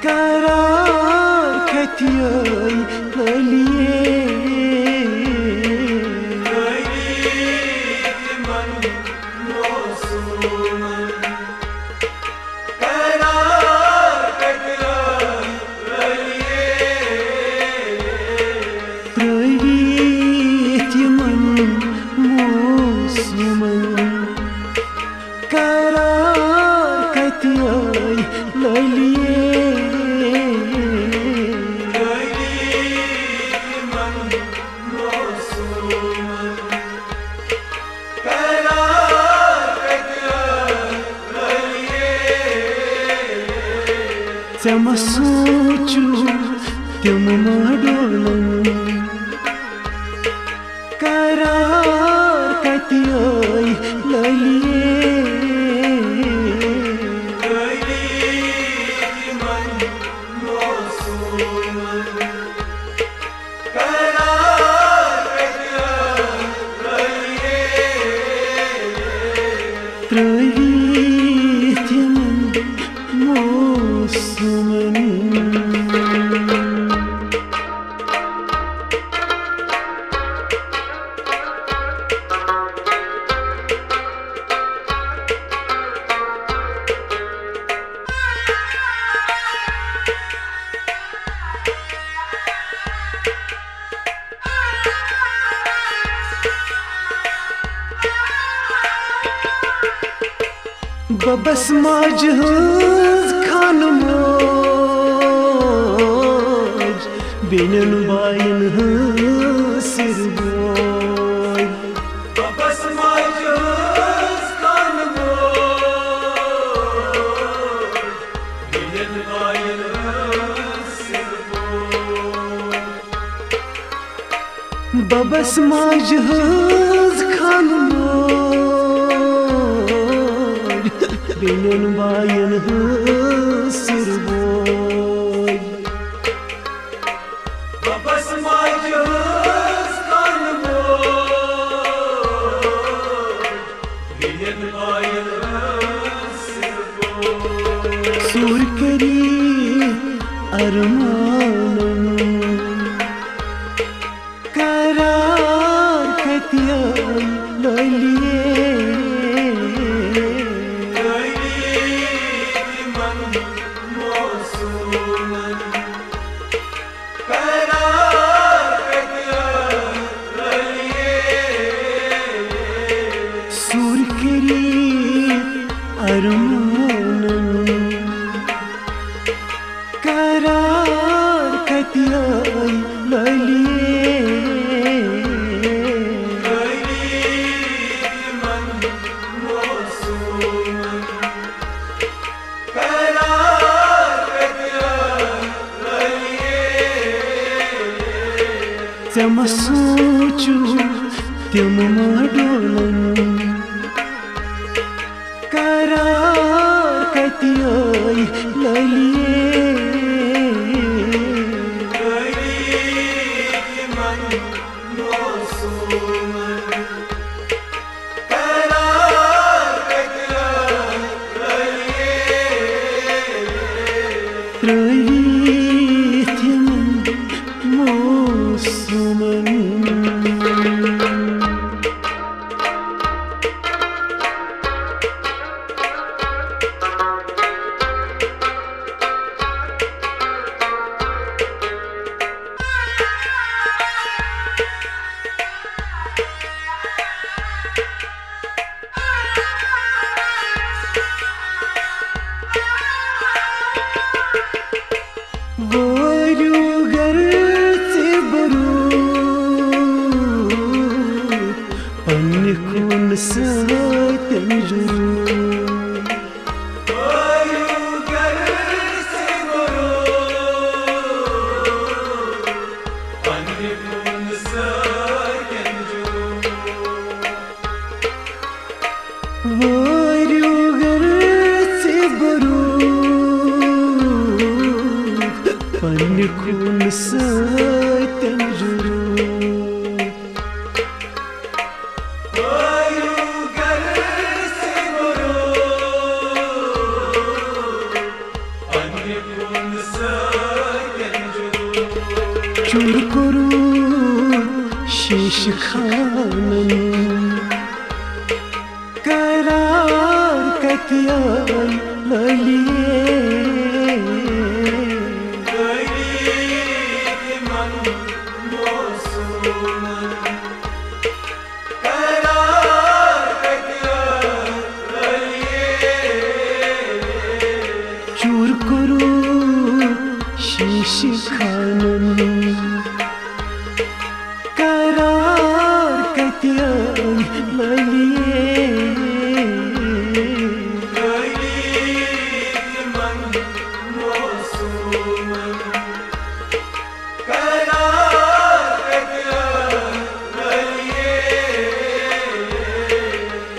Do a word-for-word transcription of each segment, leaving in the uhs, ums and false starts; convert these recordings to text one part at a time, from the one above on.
قرار کتہِ آے لٲلیے؟ ترٲوِتھ یِمن موسمن قرار کتہِ آے لٲلیے؟ ژےٚ ما سوٗنٛچُتھ تِم ما ڈولن؟ قرار کتہِ آے لٲلیے؟ ترٲوِتھ یِمن موسمن۔ ببس ماجہِ ہٕنٛز خانہٕ موج، بیٚنٮ۪ن باین ہٕنٛز سِر بوے۔ ببس ماجہِ ہٕنٛز خانہٕ موج، بیٚنٮ۪ن باین ہٕنٛز سِر بوے۔ ببس ماجہِ ہٕنٛز خانہٕ موج، بیٚنٮ۪ن باین ہٕنٛز سِر بوے۔ ببس ماجہِ ہٕنٛز خانہٕ موج، بیٚنٮ۪ن باین ہٕنٛز سِر بوے۔ سوٗر کٔرِتھ ارمانن قرار کتہِ آے لٲلیے؟ سوٗر کٔرِتھ ارمانن قرار کتہِ آے لٲلیے؟ ژےٚ ما سوٗنٛچُتھ تِم ما ڈولن؟ قرار کتہِ آے لٲلیے؟ ترٲوِتھ یِمن موسمن۔ وٲرِو گَرٕ ژٕ بروٗد، پننہِ خوٗنہٕ سۭتۍ ضروٗر۔ وٲرِو گَرٕ ژٕ بروٗد، پننہِ خوٗنہٕ سۭتۍ ضروٗر۔ کوٚر کوٚرُتھ شیٖشہٕ خانن، قرار کتہِ آے لٲلیے؟ چوٗر کوٚرُتھ شیٖشہٕ خانن، قرار کتہِ آے لٲلیے؟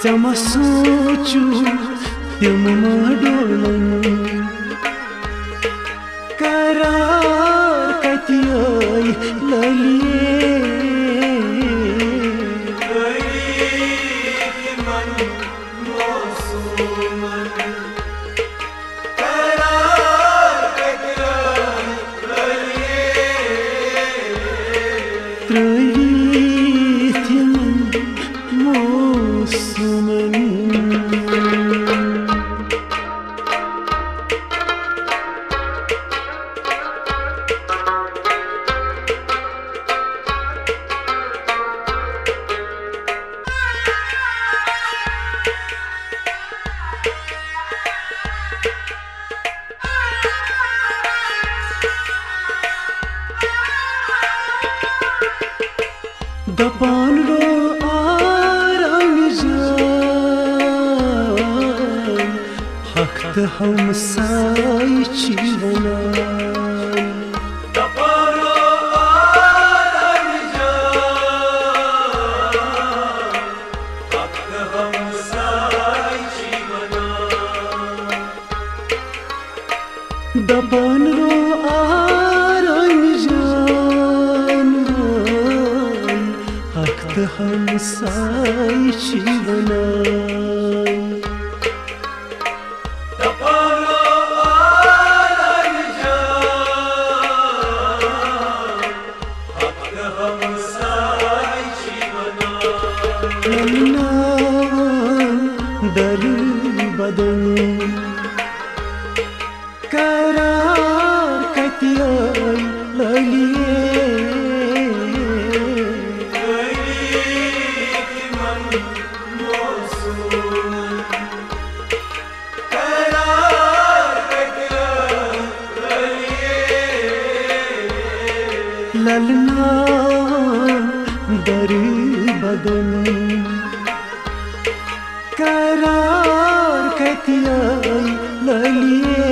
ژےٚ ما سوٗنٛچُتھ تِم ما ڈولن؟ قرار کتہِ آے لٲلیے؟ ترٲوِتھ یِمن موسمن۔ دپان گوٚو آرام جان، حق تہٕ ہمساے چھی ونان۔ دپان گوٚو آرام جان، حق تہٕ ہمساے چھی ونان۔ دپان گوٚو آرام جان، حق تہٕ ہمساے چھی ونان۔ دپان گوٚو آرام جان، حق تہٕ ہمساے چھی ونان۔ للناوان در بدن، قرار کتہِ آے لٲلیے؟ للناوان در بدن، قرار کتہِ آے لٲلیے؟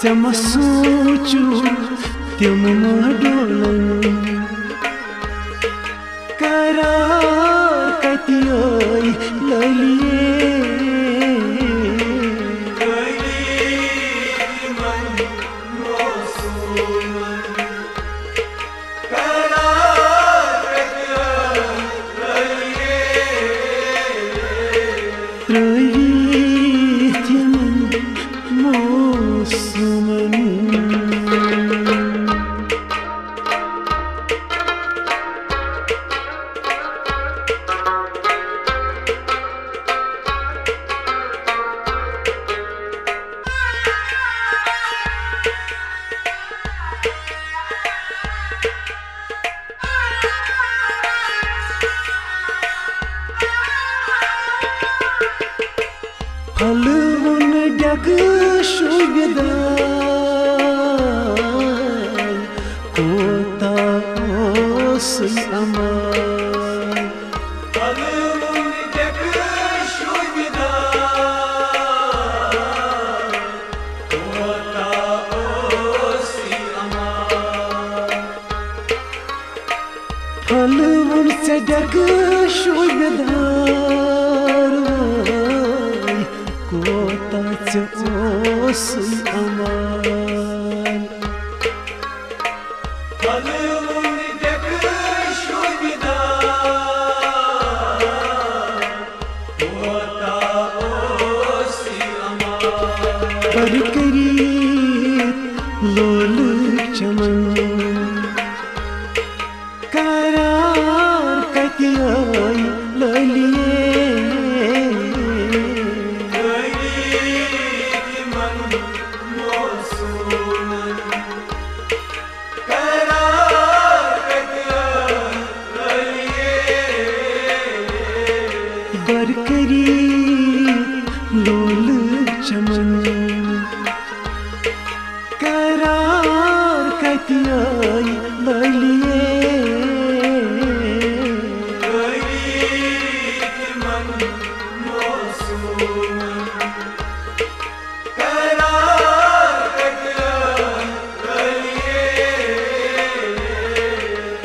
ژےٚ ما سوٗنٛچُتھ تِم ما ڈولن؟ قرار کتہِ آے لٲلیے؟ ترٲوِتھ یِمن موسمن۔ پھلوُن ڈیکہٕ شوٗبہِ دار، کوتاہ اوسُے امان۔ پھلوُن ڈیکہٕ شوٗبہِ دار، کوتاہ اوسُے امان۔ پھلوُن ژےٚ ڈیکہٕ شوٗبہِ دار وٲے، کوتاہ ژےٚ اوسُے امان۔ پھلوُن لٲلیے۔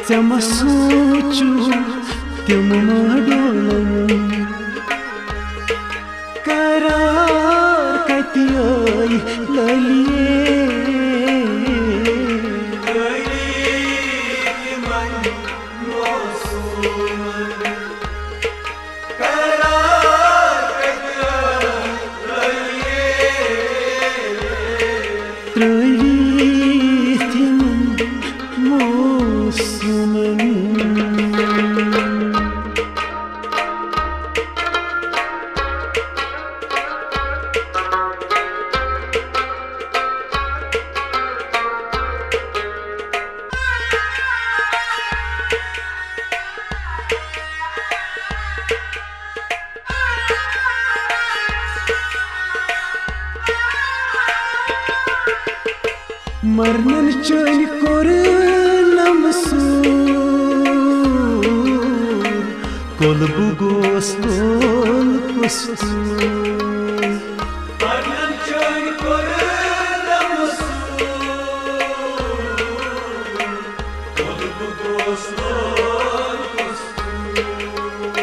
ژےٚ ما سوٗنٛچُتھ تِم ما ڈولن؟ قرار کتہِ آے لٲلیے؟ ترٲوِتھ یِمن موسمن۔ مرنن چٲنۍ کوٚر نمسور، کۄلبہٕ گوس لول کستور۔ مرنن چٲنۍ کوٚر نمسور، کۄلبہٕ گوس لول کستور۔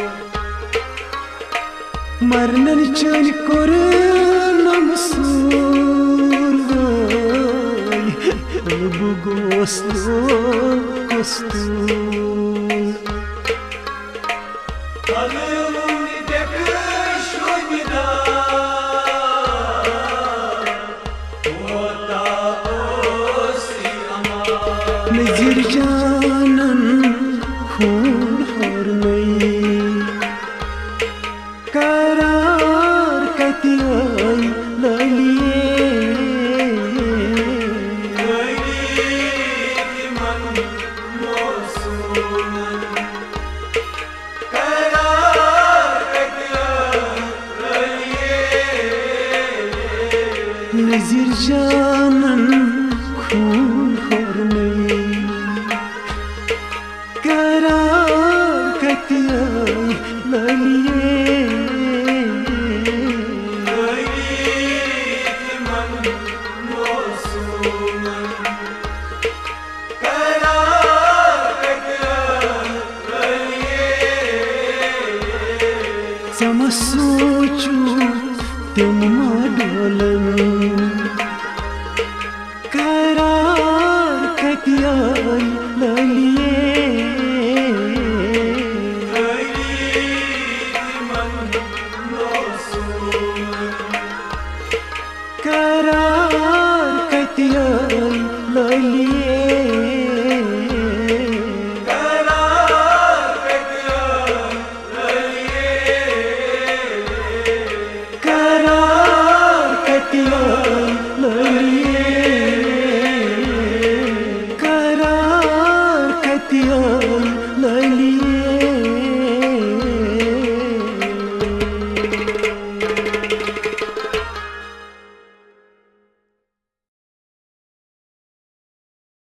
مرنن چٲنۍ کوٚرنم سوٗر وٲلۍ، بہٕ گوس لول کستوٗر۔ نذیر جانن خوٗن ہورنٕے۔ قرار کتہِ آے لٲلیے؟ نذیر جانن خوٗن ہورنٕے۔ قرار کتہِ آے لٲلیے؟ ژےٚ ما سوٗنٛچُتھ تِم ما ڈولن؟ قرار کتہِ آے لٲلیے؟ قرار کتہِ آے لٲلیے؟